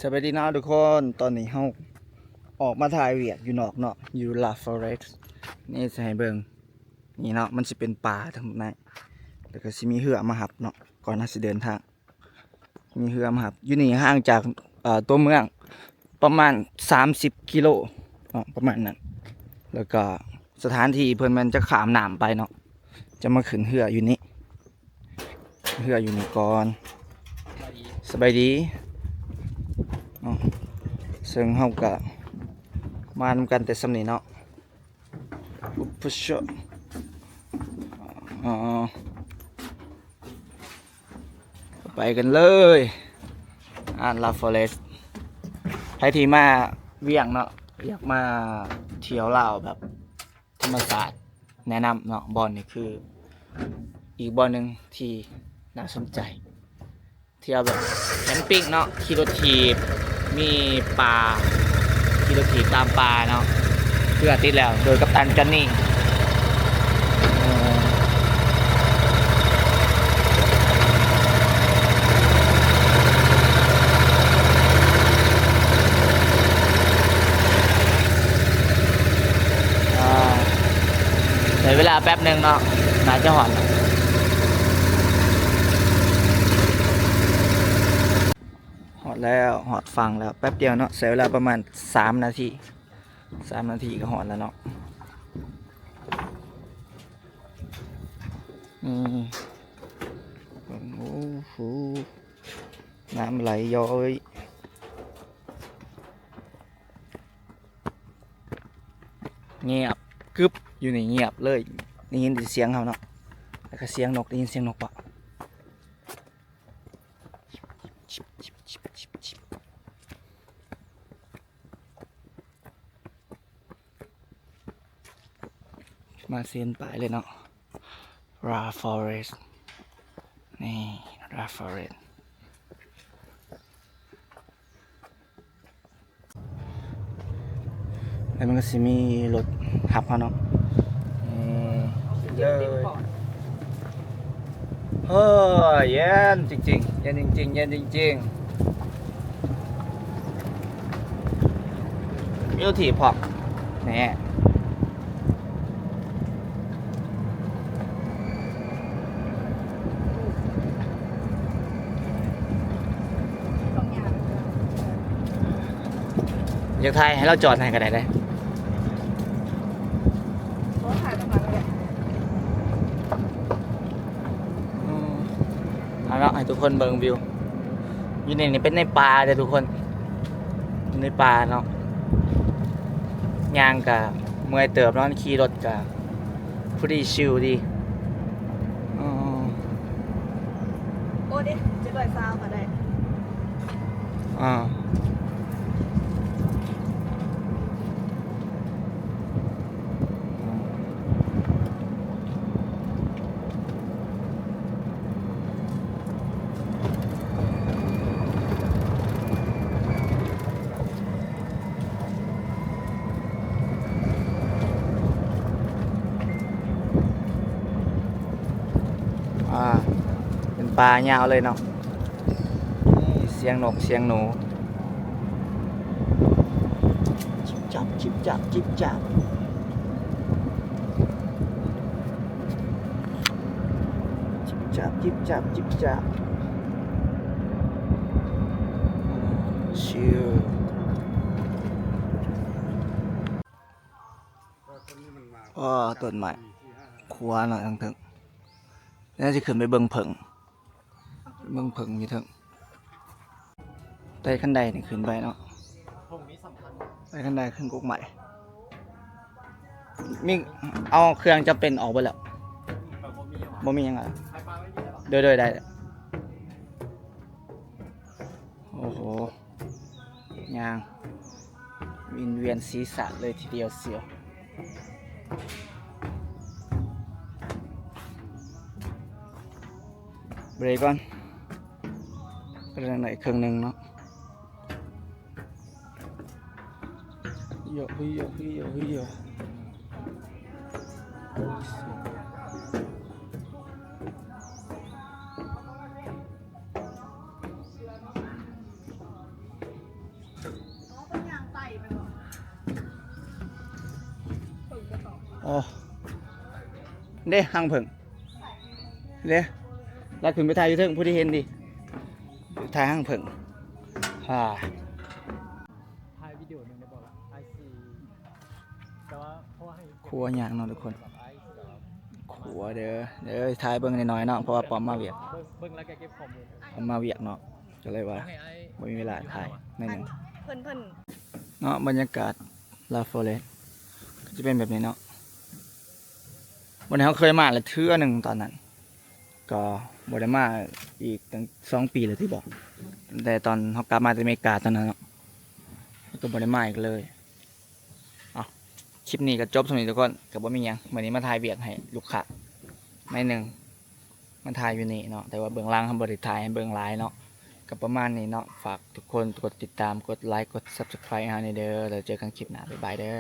ສະບາຍດີເນາະທຸກຄົນ, ຕອນນີ້ເຮົາອອກມາຖ່າຍວຽກຢູ່ນອກເນາະ, ຢູ່ La Forêt ນີ້ ຊິໃຫ້ເບິ່ງ. ນີ້ເນາະ ມັນຊິເປັນປ່າທາງໃນ ແລ້ວກໍຊິມີເຮືອມາຮັບເນາະ ກ່ອນເຮົາຊິເດີນທາງ. ມີເຮືອມາຮັບ. ຢູ່ນີ້ຫ່າງຈາກ ເອີ ຕົວເມືອງປະມານສາມສິບກິໂລເນາະ ປະມານນັ້ນ. ແລ້ວກໍສະຖານທີ່ເພິ່ນແມ່ນຈະຂ້າມນ້ຳໄປເນາະ, ຈະມາຂຶ້ນເຮືອຢູ່ນີ້ ເຮືອຢູ່ນີ້ກ່ອນ. ສະບາຍດີເນາະ, ເຊິ່ງເຮົາກໍມານຳກັນແຕ່ສ່ຳນີ້ເນາະ. ອຸບ ເອີ ໄປກັນເລີຍ ອ່ານ La Forêt. ໃຜທີ່ມາວຽງເນາະ ຢາກມາທ່ຽວລາວແບບທຳມະຊາດ ແນະນຳເນາະ, ບ່ອນນີ້ຄືອີກບ່ອນໜຶ່ງທີ່ໜ້າສົນໃຈ. ທ່ຽວແບບແຄມປິງເນາະ, ຂີ່ລົດຖີບ ມີປ່າ ຂີ່ລົດຖີບຕາມປ່າເນາະ. ເຮືອຕິດແລ້ວ ໂດຍກັບຕັນຈອນນີ. ອ່າ ໃຊ້ເວລາແປັບໜຶ່ງເນາະ ໜ້າຈະຮອດແລ້ວ. ຮອດແລ້ວ ຮອດຝັ່ງແລ້ວ ແປັບດຽວເນາະ, ໃຊ້ເວລາປະມານສາມນາທີ ສາມນາທີກໍຮອດແລ້ວເນາະ. ນີ້ ເບິ່ງ ໂອ້ໂຫ ນ້ຳໄຫຼຍ້ອຍ. ງຽບກຶບ ຢູ່ນີ້ງຽບເລີຍ, ໄດ້ຍິນແຕ່ສຽງເຮົາເນາະ ແລ້ວກໍສຽງນົກ. ໄດ້ຍິນສຽງນົກປະ? ມາເສັ້ນປາຍເລີຍເນາະ La Forêt. ນີ້ La Forêt. ແລ້ວມັນກໍຊິມີລົດຮັບເຮົາເນາະ. ເອີ ເລີຍ. ໂອ້ຍ ເຢັນຈິງໆ ເຢັນຈິງໆ ເຢັນຈິງໆ. ມີລົດຖີບພ້ອມ ແນ່. ຢາກຖ່າຍໃຫ້ລາວຈອດໃຫ້ກໍໄດ້ເດ້. ອືມ ເອົາເນາະ ໃຫ້ທຸກຄົນເບິ່ງວິວ. ຢູ່ໃນນີ້ເປັນໃນປ່າເດີ້ທຸກຄົນ, ຢູ່ໃນປ່າເນາະ. ຍ່າງກະເມື່ອຍເຕີບເນາະ, ຂີ່ລົດກະພໍດີຊິວດີ. ອໍ ໂອ້ ເດ້ ເຈັດຮ້ອຍຊາວກໍໄດ້. ອ່າ ອ່າ ເປັນປ່າຍາວເລີຍເນາະ. ນີ້ສຽງນົກສຽງໜູ ຈິບຈັບ ຈິບຈັບ ຈິບຈັບ ຈິບຈັບ ຈິບຈັບ ຈິບຈັບ. ຊິວ. ອໍ ຕົ້ນໄມ້ຂົວເນາະ ທາງເທິງ. ແລ້ວຊິຂຶ້ນໄປເບິ່ງເຜິ້ງ ເບິ່ງເຜິ້ງຢູ່ເທິງ. ໄຕ່ຂັ້ນໄດນີ້ຂຶ້ນໄປເນາະ, ໄຕ່ຂັ້ນໄດຂຶ້ນກົກໄມ້. ມີ ເອົາເຄື່ອງຈຳເປັນອອກເບິດແລ້ວ. ບໍ່ມີຫຍັງແລ້ວ. ໂດຍ ໂດຍ ໄດ້. ໂອ້ໂຫ ຍ່າງວິນວຽນສີສະເລີຍທີດຽວຊຽວ. ເບຣກກ່ອນ, ກຳລັງໄດ້ເຄິ່ງໜຶ່ງເນາະ. ເຮີຍ ເຮີຍ ເຮີຍ ເຮີຍ. ໂອ້ຍ ຊິວ. ໂອ້ ເດ້ຮັງເຜິ້ງ ເດ້ ລາວຂຶ້ນໄປຖ່າຍຢູ່ເທິງ ຜູ້ທີ່ເຫັນດີ ຖ່າຍຮັງເຜິ້ງ ອ່າ ຖ່າຍວິດີໂອໜຶ່ງໄດ້ບໍ່ລະ ອ້າຍຊິ ແຕ່ວ່າຂໍໃຫ້ ຄົວຍ່າງເນາະທຸກຄົນ ຄົວເດີ ເດີ ຖ່າຍເບິ່ງໜ້ອຍໆເນາະ ເພາະວ່າປ້ອມມາວຽກ ເບິ່ງ ເບິ່ງແລ້ວກໍເກັບຂໍ້ມູນ ປ້ອມມາວຽກເນາະ ກໍເລີຍວ່າ ຕ້ອງໃຫ້ອ້າຍ ບໍ່ມີເວລາຖ່າຍໜ້ອຍໜຶ່ງ ເພິ່ນ ເພິ່ນ ເນາະ ບັນຍາກາດ La Forêt ກໍຈະເປັນແບບນີ້ເນາະ ບ່ອນທີ່ເຮົາເຄີຍມາແລ້ວເທື່ອໜຶ່ງຕອນນັ້ນ ກໍບໍ່ໄດ້ມາອີກຕັ້ງສອງປີແລ້ວຕິບໍ ຕັ້ງແຕ່ຕອນເຮົາກັບມາແຕ່ອາເມລິກາຕອນນັ້ນເນາະ ແລ້ວກໍບໍ່ໄດ້ມາອີກເລີຍ. ເອົາ ຄລິບນີ້ກໍຈົບສ່ຳນີ້ທຸກຄົນ ກໍບໍ່ມີຫຍັງ ມື້ນີ້ມາຖ່າຍວຽກໃຫ້ລູກຄ້າໜ້ອຍໜຶ່ງ ມາຖ່າຍຢູ່ນີ້ເນາະ ແຕ່ວ່າເບື້ອງຫຼັງເຮົາບໍ່ໄດ້ຖ່າຍໃຫ້ເບິ່ງຫຼາຍເນາະ ກໍປະມານນີ້ເນາະ ຝາກທຸກຄົນກົດຕິດຕາມ ກົດໄລ ກົດ Subscribe ໃຫ້ເຮົາແດ່ເດີ ແລ້ວເຈີກັນຄລິບໜ້າ ບາຍບາຍເດີ.